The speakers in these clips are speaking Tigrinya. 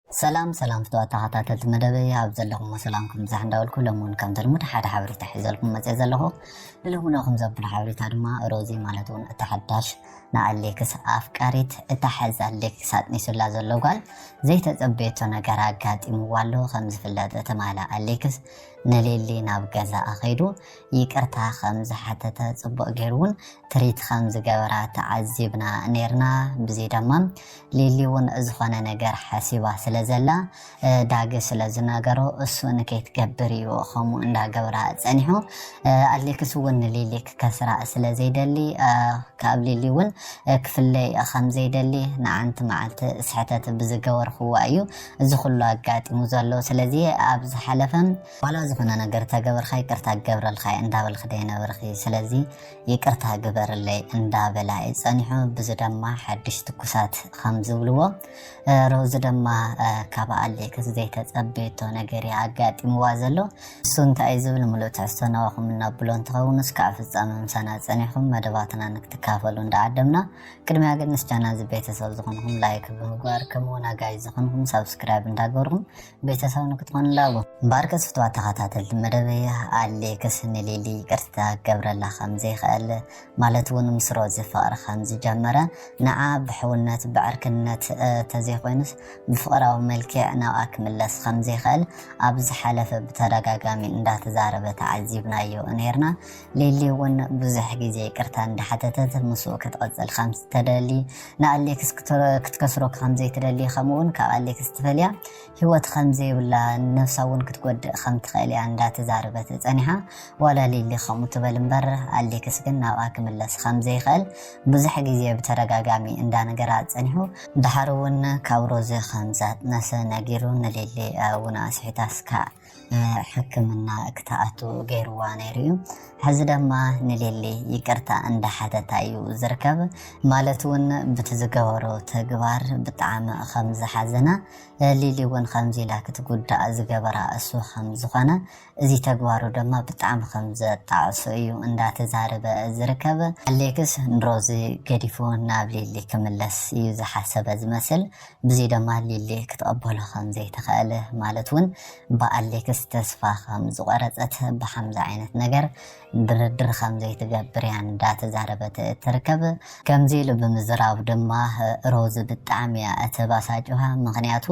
ሰላም ሰላም ፍትዋት ተኸታተልቲ መደበይ ኣብ ዘለኹም ሰላምኩም ብዛሕ እንዳበልኩ ሎሚ እውን ከምቲ ልሙድ ሓደ ሓበሬታ ሒዘልኩም መፅእ ዘለኹ። ንልሙኖኹም ዘብል ሓበሬታ ድማ ሮዚ ማለት እውን እታ ሓዳሽ ንኣሌክስ ኣፍቃሪት እታ ሕዚ ኣሌክስ ኣጥኒሱላ ዘሎ ጓል ዘይተፀበየቶ ነገር ኣጋጢምዋ ኣሎ። ከም ዝፍለጥ እቲ ማላ ኣሌክስ ንሊሊ ናብ ገዛ ኣኸይዱ ይቅርታ ከም ዝሓተተ ፅቡቅ ገይሩ እውን ትሪት ከም ዝገበራ ተዓዚብና ነርና። ብዚ ድማ ሊሊ እውን ዝኾነ ነገር ሓሲባ ስለ ዘላ ዳጊ ስለ ዝነገሮ እሱ ንከይትገብር እዩ ከምኡ እንዳገበራ ጸኒሑ። ኣሌክስ እውን ንሊሊ ክከስራ ስለ ዘይደሊ ካብ ሊሊ እውን ክፍለይ ከም ዘይደሊ ንዓንቲ መዓልቲ ስሕተት ብዝገበርክዋ እዩ እዚ ኩሉ ኣጋጢሙ ዘሎ። ስለዚ ኣብ ዝሓለፈ ዋላ ዝኾነ ነገር ተገበርካ ይቅርታ ክገብረልካ እየ እንዳበልክ ደይነበርኪ። ስለዚ ይቅርታ ግበርለይ እንዳበላ እዩ ጸኒሑ። ብዚ ድማ ሓድሽ ትኩሳት ከም ዝብልዎ ሮዚ ድማ ካብ ኣሌክስ ዘይተጸበየቶ ነገር እዩ ኣጋጢምዋ ዘሎ። እሱ እንታይ እዩ ዝብል ምሉእ ትሕዝቶ ናባኹም እነብሎ እንትኸውን እስካብ ፍጻመ ምሳና ጸኒሕኩም መደባትና ንክትካፈሉ እንዳዓደምና ቅድሚያ ግን ምስ ቻናል እዚ ቤተሰብ ዝኾንኩም ላይክ ብምግባር ከምኡ ናጋይ ዝኾንኩም ሳብስክራይብ እንዳገበርኩም ቤተሰብ ንክትኾኑ ላቦ። እምበኣርከስ ፍትዋት ተኸታተልቲ መደበይ ኣሌክስ ንሊሊ ይቅርታ ክገብረላ ከም ዘይኽእል ማለት እውን ምስ ሮዚ ፍቅሪ ከም ዝጀመረ ንዓ ብሕውነት ብዕርክነት ተዘይኮይኑስ ብፍቅራዊ መልክዕ ናብኣ ክምለስ ከም ዘይኽእል ኣብ ዝሓለፈ ብተደጋጋሚ እንዳተዛረበ ተዓዚብናዮ ነይርና። ሊሊ እውን ብዙሕ ግዜ ይቅርታ እንዳሓተተት ምስኡ ክትቕጽል ከም ትደሊ ንኣሌክስ ክትከስሮ ከም ዘይትደሊ ከምኡ እውን ካብ ኣሌክስ ትፈልያ ህይወት ከም ዘይብላ ነብሳ እውን ክትጎድእ ከም ትኽእል እያ እንዳተዛረበት ጸኒሓ። ዋላ ሊሊ ከምኡ ትበል እምበር ኣሌክስ ግን ናብኣ ክምለስ ከም ዘይኽእል ብዙሕ ግዜ ብተደጋጋሚ እንዳነገራ ጸኒሑ። ድሓር እውን ካብ ሮዚ ከም ዘጥነሰ ነጊሩ ንሊሊ እውን ኣስሒታ እስካ ሕክምና ክትኣቱ ገይርዋ ነይሩ እዩ። ሕዚ ድማ ንሊሊ ይቅርታ እንዳሓተታ እዩ ዝርከብ። ማለት እውን ብቲ ዝገበሮ ተግባር ብጣዕሚ ከም ዝሓዘና ሊሊ እውን ከምዚ ኢላ ክትጉዳእ ዝገበራ እሱ ከም ዝኾነ እዚ ተግባሩ ድማ ብጣዕሚ ከም ዘጣዕሶ እዩ እንዳተዛረበ ዝርከብ። ኣሌክስ ንሮዚ ገዲፉ ናብ ሊሊ ክምለስ እዩ ዝሓሰበ ዝመስል። ብዚ ድማ ሊሊ ክትቐበሎ ከም ዘይትኽእል ማለት እውን ብኣሌክስ ተስፋ ከም ዝቆረፀት ብሓምዚ ዓይነት ነገር ድርድር ከም ዘይትገብር እያ እንዳተዛረበት ትርከብ። ከምዚ ኢሉ ብምዝራቡ ድማ ሮዚ ብጣዕሚ እያ እተባሳጭዋ። ምክንያቱ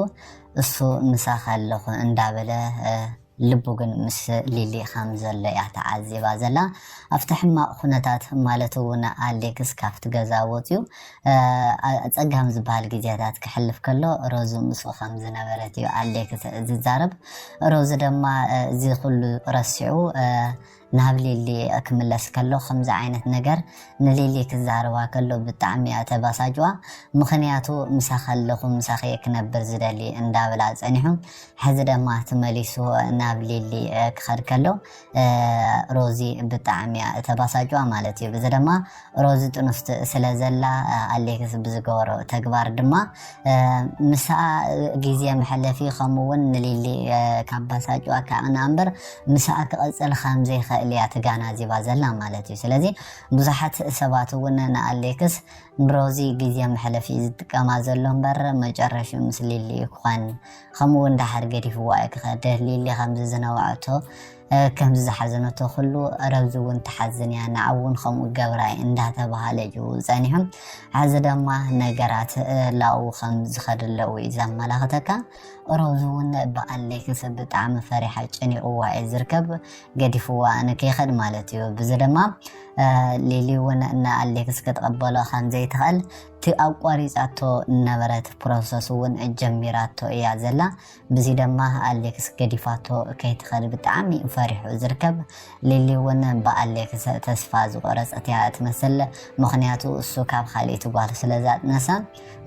እሱ ምሳኻ ኣለኹ እንዳበለ ልቡ ግን ምስ ሊሊ ከም ዘሎ እያ ተዓዚባ ዘላ። ኣብቲ ሕማቕ ኩነታት ማለት እውን ኣሌክስ ካብቲ ገዛ ወፅዩ ኣፀጋሚ ዝበሃል ግዜታት ክሕልፍ ከሎ ሮዚ ምስኡ ከም ዝነበረት እዩ ኣሌክስ ዝዛረብ። ሮዚ ድማ እዚ ኩሉ ረሲዑ ናብ ሊሊ ክምለስ ከሎ ከምዚ ዓይነት ነገር ንሊሊ ክዛረባ ከሎ ብጣዕሚ እያ ተባሳጭዋ። ምክንያቱ ምሳኻ ኣለኹ ምሳኸ ክነብር ዝደሊ እንዳበላ ጸኒሑ። ሕዚ ደማ ተመሊሱ ናብ ሊሊ ክኸድ ከሎ ሮዚ ብጣዕሚ እያ ተባሳጭዋ ማለት እዩ። ብዚ ደማ ሮዚ ጥኑስቲ ስለ ዘላ ኣሌክስ ብዝገበሮ ተግባር ድማ ምስኣ ግዜ መሐለፊ ከምኡ እውን ንሊሊ ካብ ባሳጭዋ ከኣና እምበር ምስኣ ክቐጽል ከም ዘይኽእል እያ ተጋናዚባ ዘላ ማለት እዩ። ስለዚ ብዙሓት ሰባት እውን ንኣሌክስ ንሮዚ ግዜ መሕለፊ ዝጥቀማ ዘሎ እምበር መጨረሽኡ ምስ ሊሊ እዩ ክኾን። ከምኡ እውን ደሓር ገዲፍዋ እዩ ክኸድ። ሊሊ ከምዚ ዝነውዐቶ ከምዚ ዝሓዘነቶ ኩሉ ረዚ እውን ትሓዝን እያ፣ ንዓ እውን ከምኡ ገብራ እዩ እንዳተባሃለ እዩ ጸኒሑ። ሕዚ ደማ ነገራት ላኡ ከም ዝኸድ ኣለዉ እዩ ዘመላኽተካ። ሮዚ እውን ብኣሌክስ ብጣዕሚ ፈሪሓ ጨኒቕዋ እዩ ዝርከብ፣ ገዲፍዋ ንከይኸድ ማለት እዩ። ብዚ ድማ ሊሊ እውን ንኣሌክስ ክትቐበሎ ከም ዘይትኽእል እቲ ኣቋሪጻቶ ነበረት ፕሮሰስ እውን ጀሚራቶ እያ ዘላ። ብዚ ድማ ኣሌክስ ገዲፋቶ ከይትኸድ ብጣዕሚ ፈሪሑ ዝርከብ። ሊሊ እውን ብኣሌክስ ተስፋ ዝቆረጸት እያ ትመስል። ምኽንያቱ እሱ ካብ ካልእቲ ጓል ስለ ዛጥነሳ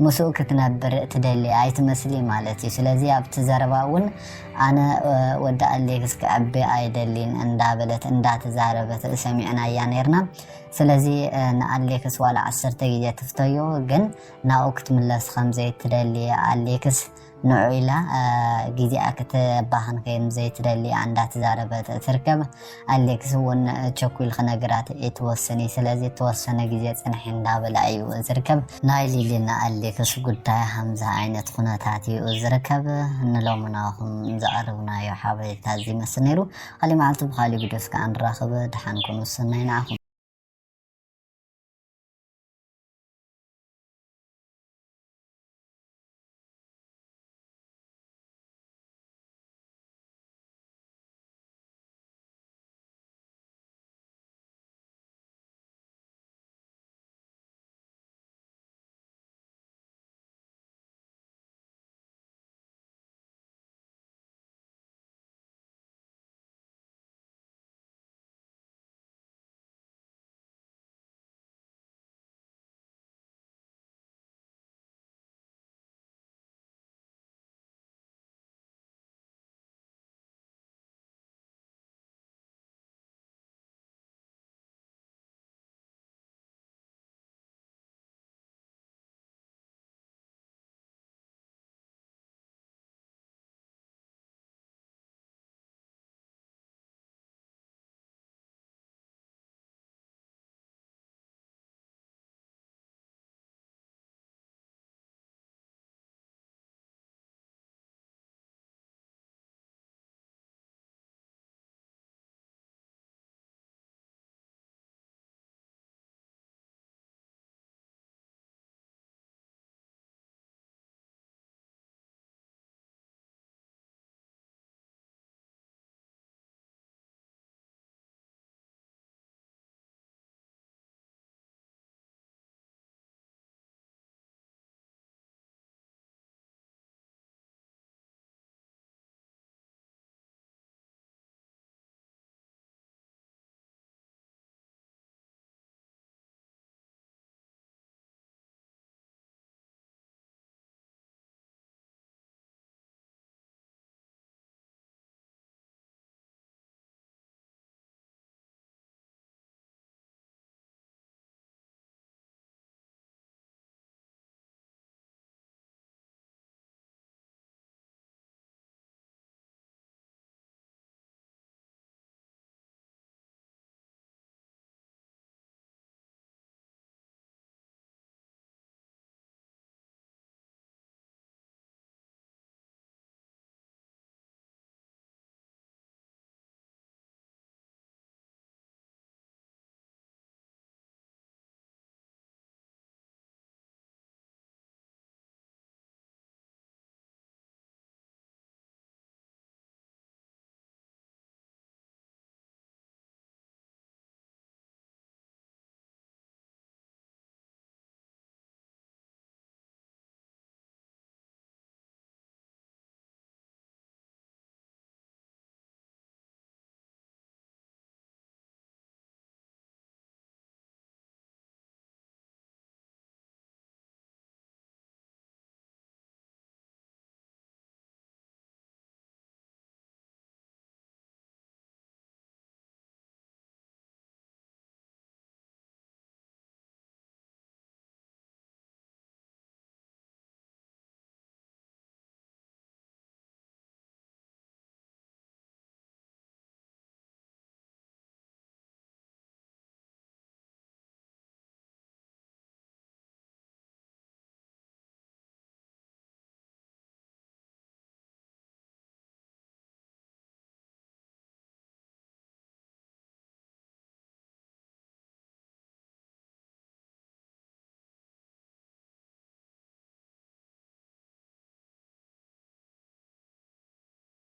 ምስኡ ክትነብር ትደሊ ኣይትመስሊ ማለት እዩ። ስለዚ ኣብቲ ዘረባ እውን ኣነ ወዲ ኣሌክስ ክዕቢ ኣይደሊን እንዳበለት እንዳተዛረበት ሰሚዕናያ ነርና። ስለዚ ንኣሌክስ ዋላ ዓሰርተ ግዜ ትፍተዮ፣ ግን ናብኡ ክትምለስ ከም ዘይትደሊ፣ ኣሌክስ ንዑ ኢላ ግዜኣ ክተባኽን ከም ዘይትደሊ እንዳተዛረበት ትርከብ። ኣሌክስ እውን ቸኩል ክነግራት ኣይትወስን እዩ። ስለዚ እተወሰነ ግዜ ጽንሒ እንዳበላ እዩ ዝርከብ። ናይ ሊሊና ኣሌክስ ጉዳይ ከምዚ ዓይነት ኩነታት እዩ ዝርከብ። ንሎምናኹም ዘቕርብናዮ ሓበሬታ እዚ ይመስል ነይሩ። ካሊእ መዓልቲ ብኻሊእ ቪድዮ እስከ ንራኸብ። ደሓን ኩኑ። ሰናይ ንዓኹም።